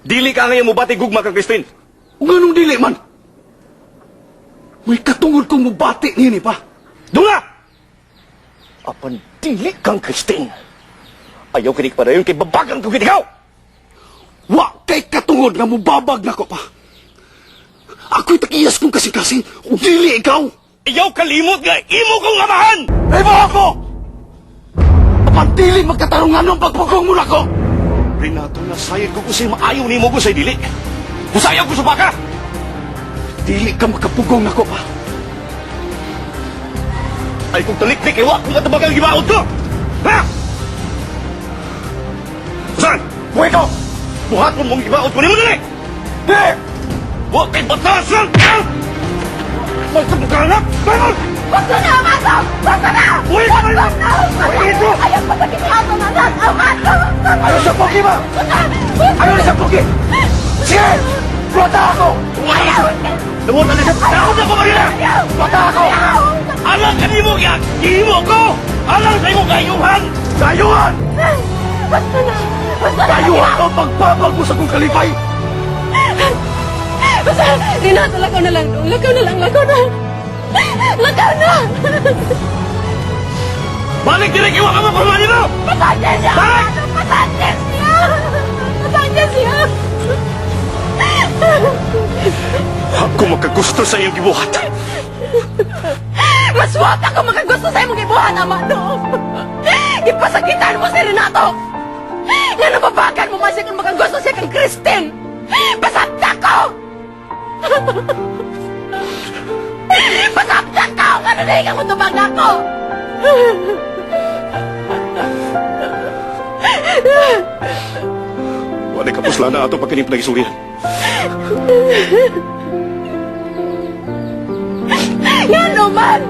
Dili ka ngayon mubati gugma kang Christine. Ug nganong dili man? May katungod kong mubati niini pa. Dunga! Apan dili kang Christine. Ayaw kinig padayon kay babagan ko gid ikaw. Wa kay katungod nga mubabag nako pa. Ako'y takiyas kong kasing-kasing ug dili ikaw. Ayaw kalimot nga imo kong amahan. Ay ba ako? Apan dili magkatarungan ng pagpugong mo nako. Renato, nasayod ko kung sa'yo maayo nimo ko sa'yo dili. Kusayaw ko sa baka. Dili ka makapugong nako pa. Ay kung taliktik, iwa kung katabagang gibaot ko! Ha? Saan? Buhay ko! Buhaton mong gibaot ko nimo dili! Di! Wa kay batasan! Ha? May kabuganak! Bangon! Basta na ang aso! Basta na! Uy! Basta na! Uy, ito! Ayaw pasakit ang aso na anak! Ang aso! Ayaw sa pogi ba? Ayaw na sa pogi! Sige! Plata ako! Ayaw! Namot na siya! Takot na ko, Marina! Plata ako! Alang ka nimo kaya! Gihimo ko! Alang sa imo kayuhan! Dayuhan! Basta na! Basta na! Dayuhan ang pagbabag mo sa kong kalipay! Basta! Renato, lakaw na lang dong! Lakaw na lang! Lakaw na! Lakaw na! Balik direk iwa ka mo kung mo! Pasakit siya! Balik! Pasakit siya! Pasakit siya! Ako makagusto sa iyong gibuhat! Mas wag ako makagusto sa imong gibuhat, ama, no? Gipasakitan mo si Renato! Nga nababagan mo man siya kung makagusto siya kang Kristen! Pasakta ko! Pasakta ko! Nga nanay ka mutubag na ako! Wala ka pusla na ato pagkanim pinagisurihan. Nga naman!